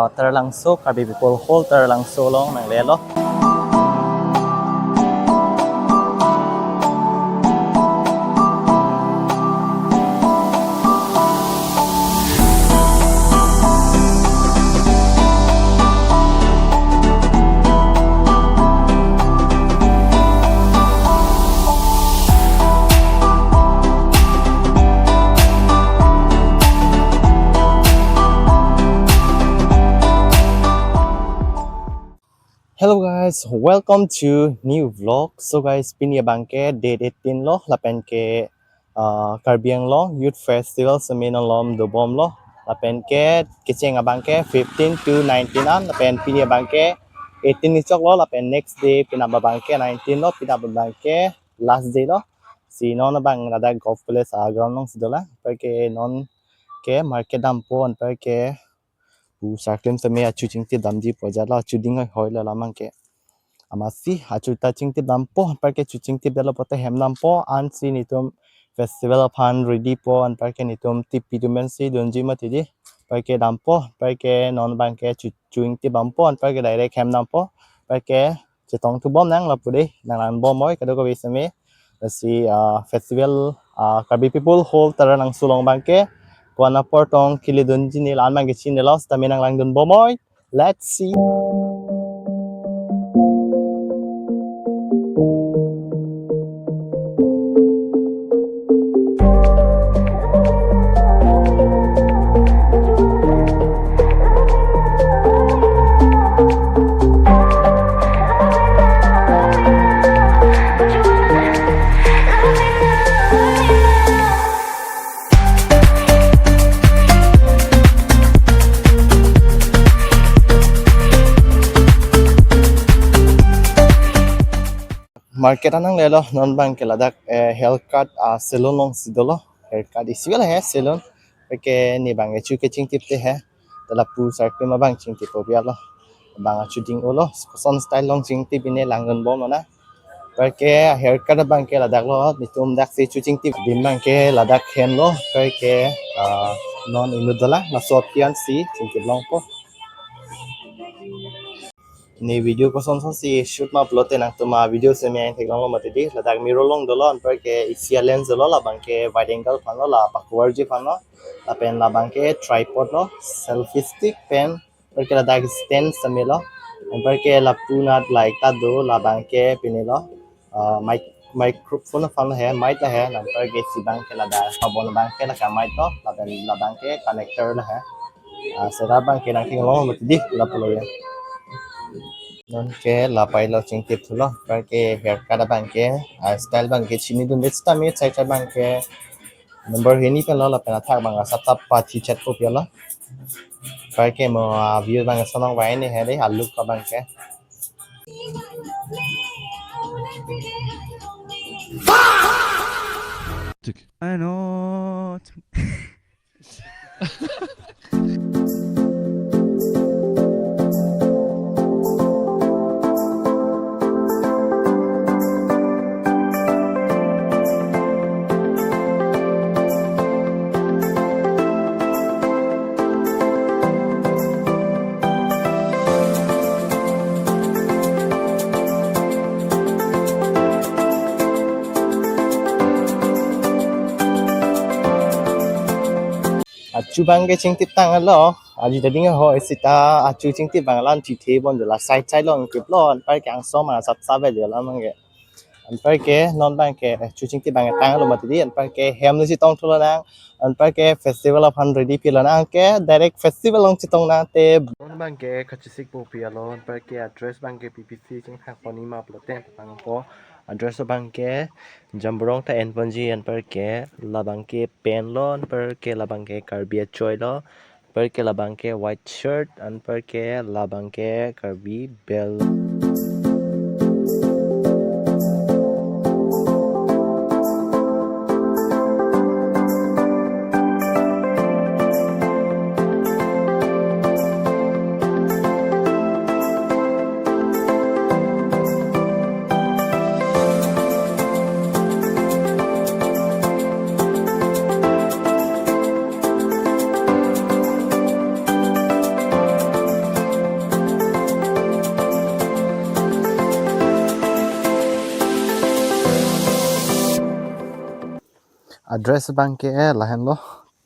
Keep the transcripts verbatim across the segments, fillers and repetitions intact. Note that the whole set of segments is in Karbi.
Taralangso, Karbi People Hall Taralangso along nanglelo. Hello guys, welcome to new vlog. So guys, pini abangke date eighteen lo, lapen ke, ah, Karbi Anglong Youth Festival semi nonlom dobomlo. Lapen ke kecheng abangke fifteen to nineteen an, lapen pini abangke eighteen ni choklo, lapen next day penap abangke nineteen lo, penap abangke last day lo. Si non abang ladak Govt College a ground alongsi dolang, anparke non ke market dampo, anparke pu sarklim tame achu chingtip damji pu ajat lo, achu ding hoi hoi lo labangke. Amatsi achu ta chingtip dampo, anparke chu chingtip damlo pote hem dampo, ansi netum festival aphan ready po, anparke netum tipi atum pensi dunji mati di. Anparke dampo, anparke non abangke chu, chu ingtip dampo, anparke direct hem dampo, anparke chetong thubom nang lapu de, nanglangbom oi kadokave semi. Lasi, ah, festival, ah, Karbi People Hall Taralangso along abangke ko-an apor tong kele dunji ne la-an abangke chinine lo, sitame nanglangdunbom oi. Let's see. Market an nanglelo, non abangke ladak, eh, haircut, ah, salon alongsi dolo, haircut isi wala he salon, anparke ne abangke chu kechingtip te he, ta lapu sarklim abang chingtip po bialo, abang achu ding olo, koson style along chingtip pine langdunbom nang. Anparke haircut abangke ladak lo, netum daksi chu chingtip adim abangke ladak henlo, anparke, ah, non inut dolang, laso aphi ansi chingtip longpo. Ne video kosonsi shoot ma pulote nangtum a video semi nangtheklonglo mati di, ladak mirror along dolo, anparke isi a lens dolo, labangke wide angle aphan lo, la pa cover ji aphan lo, lapen labangke tripod lo, selfie stick pen, anparke ladak stand semi lo, anparke lapu anat light ta do, labangke pine lo, ah, mic, microphone aphan lo he, mic lo he, anparke isi abangke ladak pabon abangke laka mic lo, lapen labangke connector lo he. Ah, setup abangke nangtheklonglo mati di, lapulo ya. Non ke lapu-an lo chingtip thulo, anparke haircut abangke, ah, style abangke chinidunde sitame, chai chai abangke number hini pen lo, lapen athak abang asap tap pathi chet po bialo. Anparke mo, ah, view abang asonong vai ne he de, a look abangke. I know. Achu abangke chingtip tanglo, aji ta ding hoi seta achu chingtip abang la-an chithe bom dola, side side along ingtip lo, anparke angsong abang asap sap ve dola abangke. Anparke non abangke chu chingtip abang tanglo mati di, anparke hem lo chetong thulo nang, anparke festival aphan ready pilo nang, anke direct festival along chetong nang te. Non abangke kachesik po bialo, anparke a dress abangke P P C chingthang pon ma pulote tangpo, a dress abangke jamborong ta enponji, anparke labangke pen lo, anparke labangke Karbi achoi lo, anparke labangke white shirt, anparke labangke Karbi belt. Dress abangke, eh, lahenlo.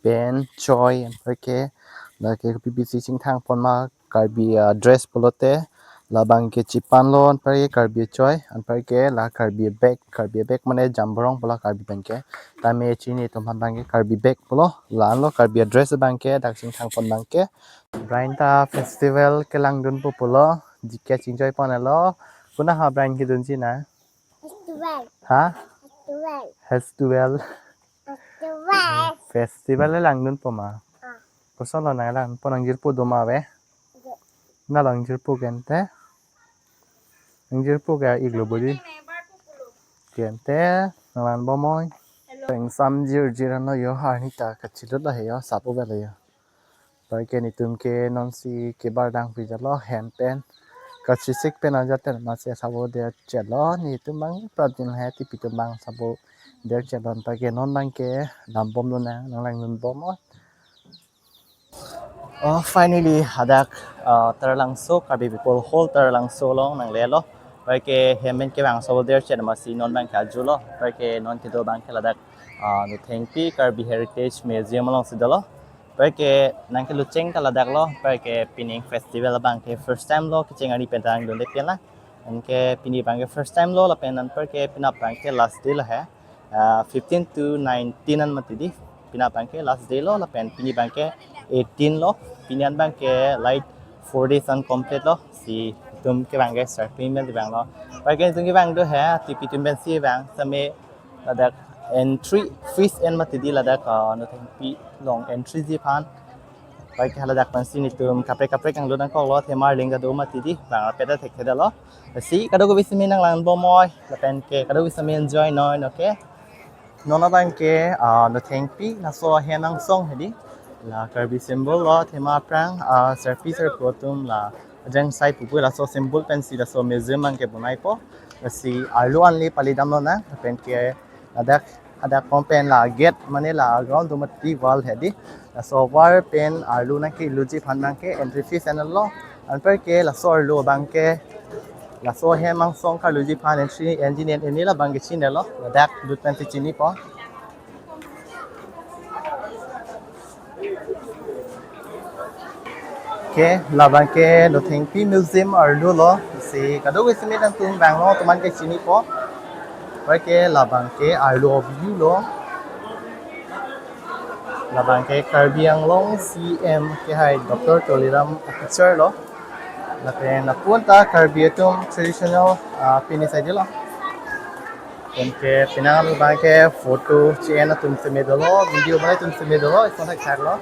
Pen, choi, anparke, lake P P C chingthang pon ma Karbi, ah, dress pulote, labangke chipanlo, anparke Karbi choi, anparke la Karbi bag, Karbi bag mane jamborong pulo Karbi abangke. Tame chini atum aphan abangke Karbi bag pulo, la-anlo Karbi dress abangke, dak chingthang pon abangke. Brain ta festival kelangdunpo pulo, jike chingchoi ponlo, kuna ha brain kedunji na? Festival. Ha? Festival. Festival. Festival. Festival langdunpo ma? Ah. Kosonlo nanglang, po nangjirpo do ma ave? Iya. Nanglang jirpo ke ante? Nangjirpo ke iglo bodi. Ke ante, nanglang bomnoi. Hello. Engsam jirjir ano yo, arni ta kachilutlo he yo, sapo bela yo. Anparke netum ke nonsi kebar dang pijalo hem pen. Kachisik pen ajat ten masi sabo der chelo netum abang pradin he tipi atum abang sabo der chelo anparke non abangke dambomlo nang, nanglangdunbom. Oh, finally, hadak, uh, Taralangso, Karbi People Hall Taralangso along nanglelo. Anparke hem pen kevang sabo der chelo masi non abangke ajulo. Anparke non kedo abangke ladak, uh, Nothengpi Karbi Heritage Museum alongsi dolo. Anparke nangkelucheng ta ladaklo, anparke pining festival abangke first time lo, kecheng ari pen ta nangdunde pian la. Anke pini abangke first time lo, lapen anparke penap abangke last day lo he. Ah, fifteen to nineteen an mati di. Penap abangke last day lo, lapen pini abangke eighteen lo. Pini an abangke like four days an complete lo. Si itum ke abangke circling bel di abang lo. Anparke itum ke abang do he, tipi atum pensi abang, same ladak entry fees en mati di ladak, ah, Nothengpi along entry ji aphan. Anparke ladak pensi netum kaprek kaprek anglo nangkoklo, themar ling kado mati di, bang peta thekthedetlo. Si kadokave sitame nanglangbomnoi, lapen ke kadokave sitame enjoy noi, okay? Non abangke, ah, Nothengpi, laso ahem angsong hedi. La Karbi symbol lo, thema aphrang, ah, sarpi sarpo atum la ajang sai pupu laso symbol pensi laso museum abangke bonaipo. Lasi arlo anli palidamlo nang, lapen ke ladak, ladak pon pen la gate mane la ground do mati wall hedi. Laso wall pen arlo nangkeluji aphan abangke entry fees enlo. Anparke laso arlo abangke, laso ahem angsong kaluji aphan entry, entry en-, enlo abangke chinilo. Ladak lut pensi chinipo. Ke, labangke Nothengpi Museum arlo lo, si kadokave sitame nangtum vanglo atum abangke chinipo. Anparke labangke arlo view lo. Labangke Karbi Anglong C M kehai Doctor Tuliram apicture lo. Lapen lapu-an ta Karbi atum traditional, ah, pini saidelo. Anke penang abangke photo chi-en atum sitame dolo, video banai atum sitame dolo, ison thakthaklo.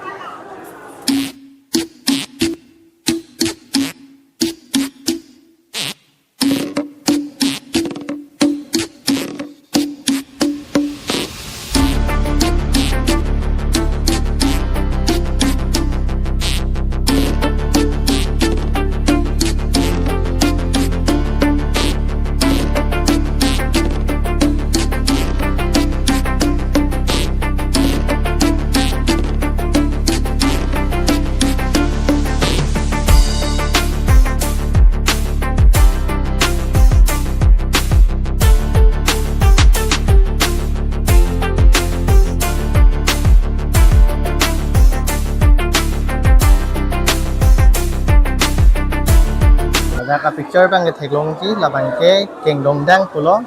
Ladak apicture abangke theklongji, labangke Kengdongdang pulo.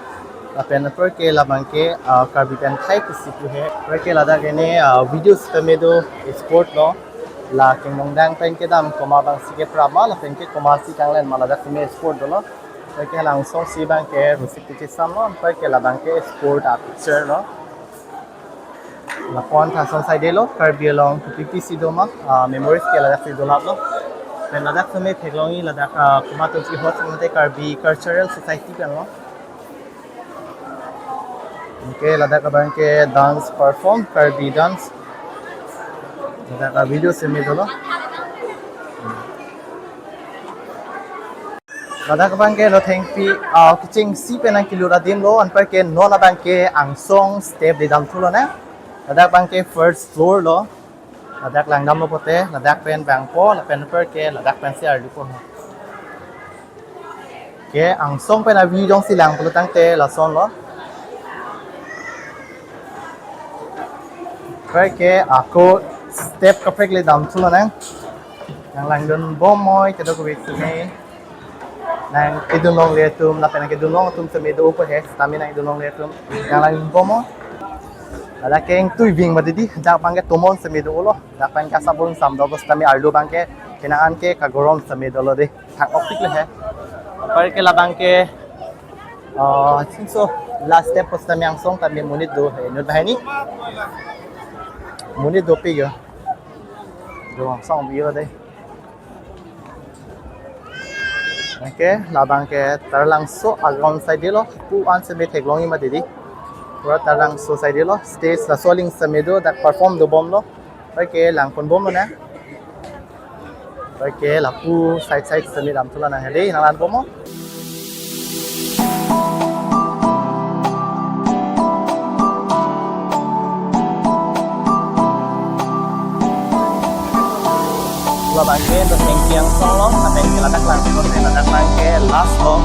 Lapen anparke labangke, ah, Karbi pen thai pusi pu he. Anparke ladak ene, ah, video sitame do spot lo. La Kengdongdang pen kedam komat abangsi keprap ma, lapen ke komatsi kanglen ma ladak sitame spot dolo. Anparke halangsongsi abangke rusik kechisam lo, anparke labangke spot apicture lo. Lapu-an ta ason saidelo, Karbi along kopi kopi si do ma, ah, memories ke ladaksi dolaplo. Pen ladak sitame theklongji ladak, ah, komat atumsi host mate Karbi Cultural Society pen lo. Anke ladak abangke dance perform, Karbi dance. Ladak a-video sitame dolo. Ladak abangke Nothengpi, ah, kechengsi pen nangkelut adim lo, anparke non abangke angsong step di damthulo na. Ladak abangke first floor lo. Ladak langdamlo pote, ladak pen vangpo, lapen anparke ladak pensi arjupo. Ke angsong pen a-view jongsi lang pulo tangte lason lo. Anparke ako step kaprek le damthu lonang. Nanglangdun bom noi, kedokave seme nangkedun longle atum, lapen nangkedun long atum seme do upo he, sitame nangkedun longle atum. Nanglangdun bom noi. Ladak ke ingtui ving mati di, dak abangke tomon seme dolo, dak abangke asabun sam do, sitame arlo abangke, kenang an ke kagorom seme dolo de, thang opik le he. Anparke labangke, uh, I think so, last step pusitame angsong tame monit do he, inut banghini. Monit dopik yo. Do angsong bi yo de. Okay, labangke Taralangso a-ground side lo, pu an seme theklongji mati di. Pura Taralangso side lo, stage laso aling seme do, dak perform dobomlo. Okay, langpon bomlo na. Okay, lapu side side seme damthu lonang he de, nanglang bom noi. Labangke do hengki angsong lo, lapen ke ladak lang, lapen ladak abangke last lo.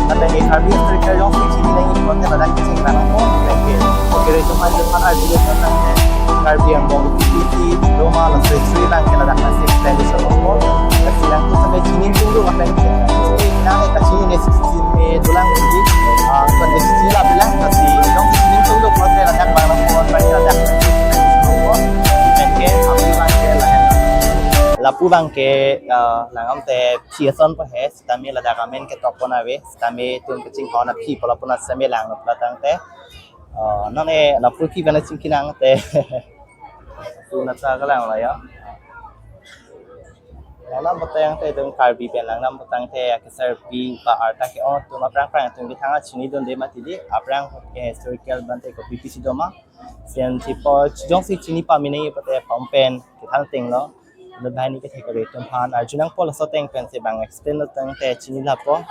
Lapen ke Karbi Historical Jongsi chini nangji pulote ladak kecheng lang lo, lapen ke. Okay, recho man jo pan arju lo kan lang ke. Karbi Anglong P P C doma, laso history abangke ladak nangsi explain dun lo. Lasi lang tu sampai chini tunggu, lapen ke. Nang eta chini ne sixteen me dolang di. Ah, kan ne sixteen la bilang, lasi jong chini tunggu pulote ladak abang nang pon, ladak. Lapen ke, api abangke lahen. Lapu abangke, ah, nang am te phi ason po he, sitame ladak amen ketok pon ave, sitame itum kachinghon aphi pulo puna sitame lang lo pulo tangte. Oh, non e, lapu aphi pen chingki nang te. Tuna sa kalang lo ya. Nangnam petang te itum Karbi pen nangnam petang te akesar pi pa arta ke-ong atum aphrang aphrang itum kethang chinidunde mati di, aphrang ke historical abang te kopi pisi doma. Sen tipo jongsi chini pamine pute pom pen kethang ting lo. Inut banghini kethek kave atum aphan arju nangpo, laso ateng pensi bang explain lo tangte chini lapo.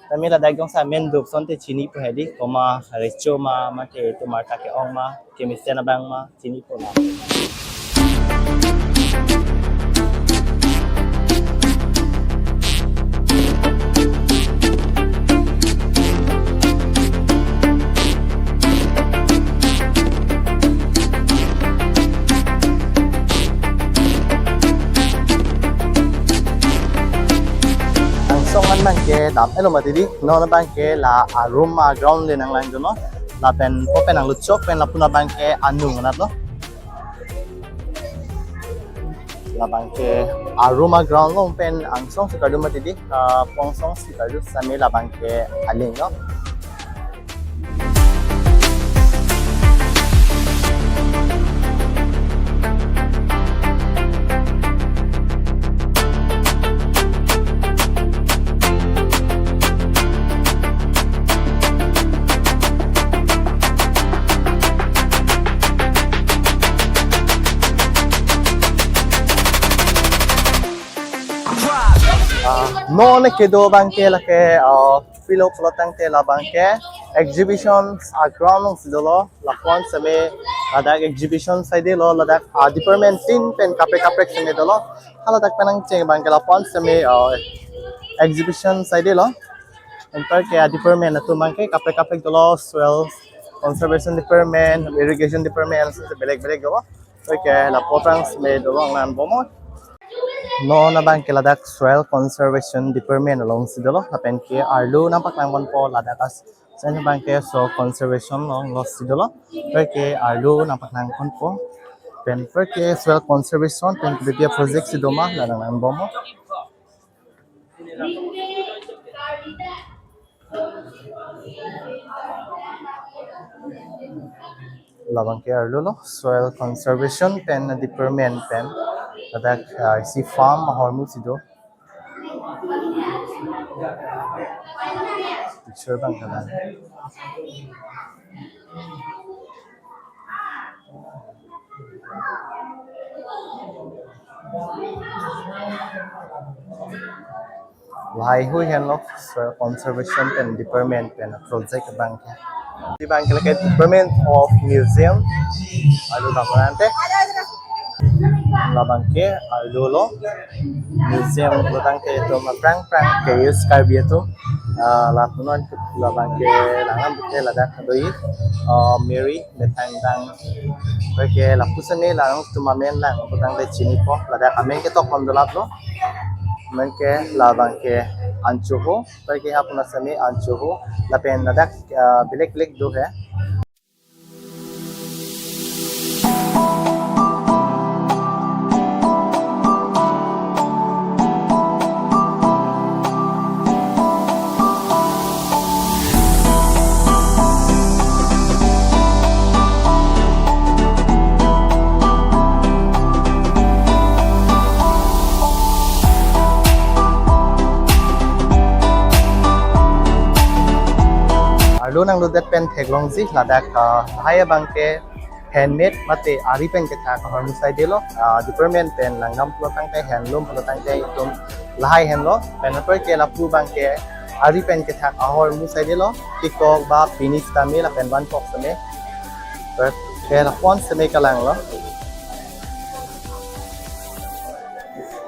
Tame ladak jongsi amen dup asonte chinipo he di, komat recho ma, mate itum arta ke-ong ma, kemesen abang ma, chinipo ma. Angsong an abangke dam-et lo mati di, non abangke la a-room a-ground le nanglangdunnon, lapen po pen nangluchok pen lapu abangke anung anat lo. Labangke a-room a-ground along pen angsong si kardu mati di, ah, angsong si kardu sitame labangke aling lo. Ah, non kedo abangke lake, ah, filo pulo tangte labangke exhibition a-ground along si dolo, lapu an sitame ladak exhibition side lo, ladak, ah, department tin pen kaprek kaprek sitame dolo. Hala dak pen nangcheng abangke lapu an sitame, ah, exhibition side lo. Anparke a-department atum abangke kaprek kaprek dolo, soil conservation department, irrigation department, belek belek dolo. Okay, lapu aphrang sitame dolo, nanglang bom noi. Non abangke ladak soil conservation department along si dolo, lapen ke arlo nangpaklang ponpo ladak as-, sen abangke soil conservation along lo si dolo. Okay, arlo nangpaklang ponpo. Pen ke soil conservation pen ke B P F project si doma, la nanglang bom noi. Labangke arlo lo, soil conservation pen department pen. Ladak, ah, isi farm ahormu si do. Picture abang kalang. Lahai hui henlo, soil conservation pen department pen project abangke. Di abangke lake Department of Museum. Arlo abang nangthan te. Labang ke arlo lo, museum lo tangte itum aphrang phrang ke use Karbi atum. Ah, lapunon labang ke langnam pute ladak do-i, ah, Mary methang dang. Anparke lapu sene lang itum amen lang putangte chinipo, ladak amen ketok pon dolat lo. Amen ke labang ke Anchoho, anparke hapuna sene Anchoho, lapen ladak, ah, belek belek do he. Arlo nanglodet pen theklongji ladak, ah, lahai abang ke handmade mate ari pen kethak ahormu saidelo, ah, department pen langnam pulo tangte handloom pulo tangte itum lahai henlo, pen anparke lapu abang ke ari pen kethak ahormu saidelo, phlikok ba pini sitame lapen vankok sitame. Anparke lapu-an sitame kelang lo.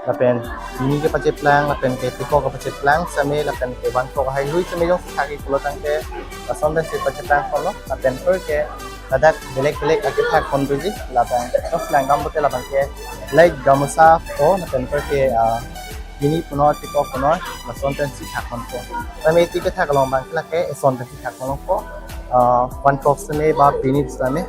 Lapen pini kepacheplang, lapen ke phlikok kepacheplang sitame, lapen ke vankok haihui sitame jongsi thakji pulo tangte lason pensi pacheplang ponlo, lapen anparke ladak belek belek akethak pon doji, lapen tos langdam pute labang ke like gamosa po, lapen anparke, ah, pini punoi phlikok punoi lason pensi thak ponpo. Sitame iti kethak along abang ke lake eson pensi thak ponpo. Ah, vankok sitame ba pini sitame.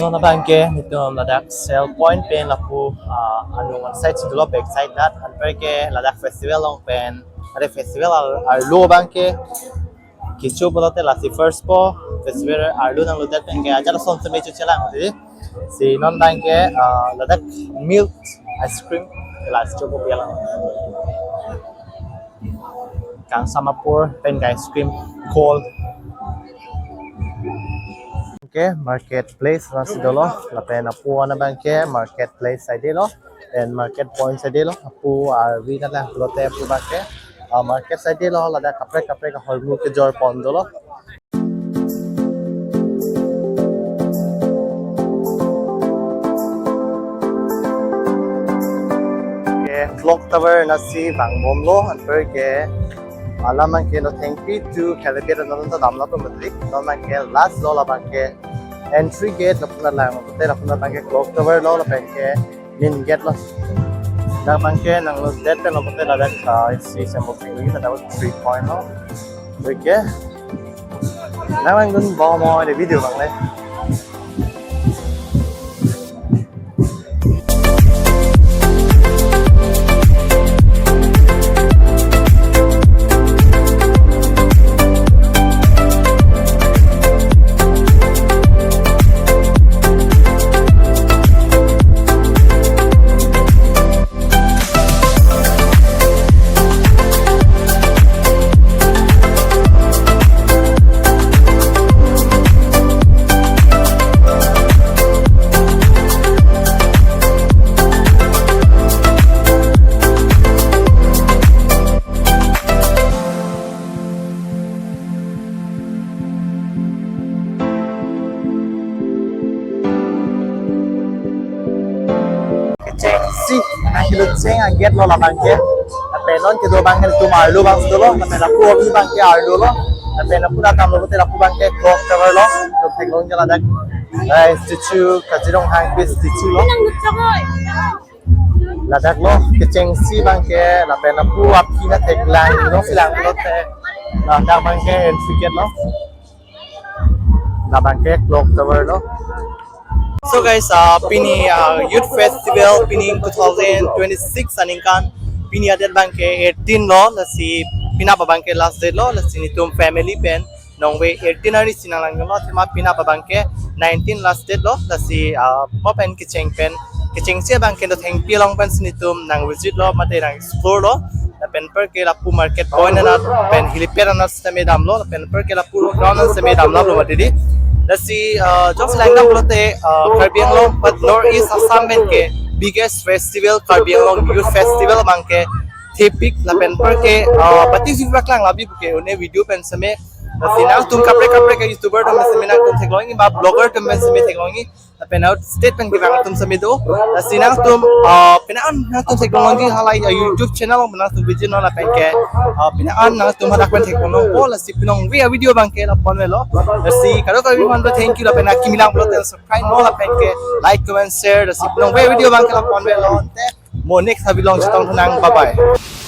Non abang ke nelitum ladak Cell Point pen lapu, ah, anung an side si dolo, back side dat, anparke ladak festival along pen, are festival al-, arlo abang ke kecho pulote lasi first po, festival arlo nanglodet pen ke ajat ason sitame chochelang di. Si non abang ke, ah, ladak milk ice cream lasi chopo pialang. Kangsam apor pen ke ice cream cone. Okay, market place nasi dolo, lapen lapu-an abang ke market place saidelo, and market point saidelo, lapu arvi nanglang pulote lapu abang ke, ah, market saidelo, ladak kaprek kaprek ahormu kejor pon dolo. Okay, clock tower nasi vangbomlo, anparke alam abang ke no thengpi tu kalipi non ta damlo to matlik, non abang ke last lo, labang ke entry gate, lapu nanglang pute lapu abang ke clock tower lo, lapen ke main gate lo. Dak abang ke nanglodet pen lo pute ladak, ah, isi sembok tinggi, ladak three point lo. Okay. Nang langdun bom mo de video abang le. Kechengsi, nangkelo cheng a-gate lo labang ke. Lapen non kedo abang ke nelitum arlo abang dolo, lapen lapu avi abang ke arlo lo. Lapen lapu nangdamlo pute lapu abang ke clock tower lo. To theklong ke ladak, eh, statue, Kazirong Hangpi statue lo. Ladak lo, kechengsi abang ke, lapen lapu aphi nangtheklang, no silang pulote. Ladak abang ke entry gate lo. Labang ke clock tower lo. So guys, uh, pini, uh, Youth Festival pini two thousand twenty-six aningkan, pini a-date abang ke eighteen lo, lasi penap abang ke last date lo, lasi nelitum family pen nongve eighteen arni si nanglang lo, athema pini abang ke nineteen last date lo, lasi, ah, mo pen kecheng pen, kechengsi abang ke do thengpi along pensi netum nang visit lo, mate nang explore lo, lapen anparke lapu market point anat, pen helipad anat sitame damlo, lapen anparke lapu ground anat sitame damlo mati di. Lasi, ah, jongsi langdam pulote, ah, Karbi Anglong, but North East Assam pen ke biggest festival, Karbi Anglong Youth Festival abang ke thepik, lapen anparke, ah, pati si paklang labi puke, une video pen sitame. Lasi nangtum kaprek kaprek ke YouTuber atum sitame nangtum theklongji, ba blogger atum sitame theklongji, lapen out state pen kevang atum sitame do. Lasi nangtum, ah, pini an nangtum theklongji halai, ah, YouTube channel nangtum visit non lapen ke, ah, pini an nangtum hadak pen theklongpo. Lasi pini ong ve a video abang ke lapu-an avelo. Lasi kadokave aphan do thank you, lapen akimi lang pulote subscribe non lapen ke like, comment, share. Lasi pini ong ve a video abang ke lapu-an avelo. Te mo next a video along chetongthu nang. Bye bye.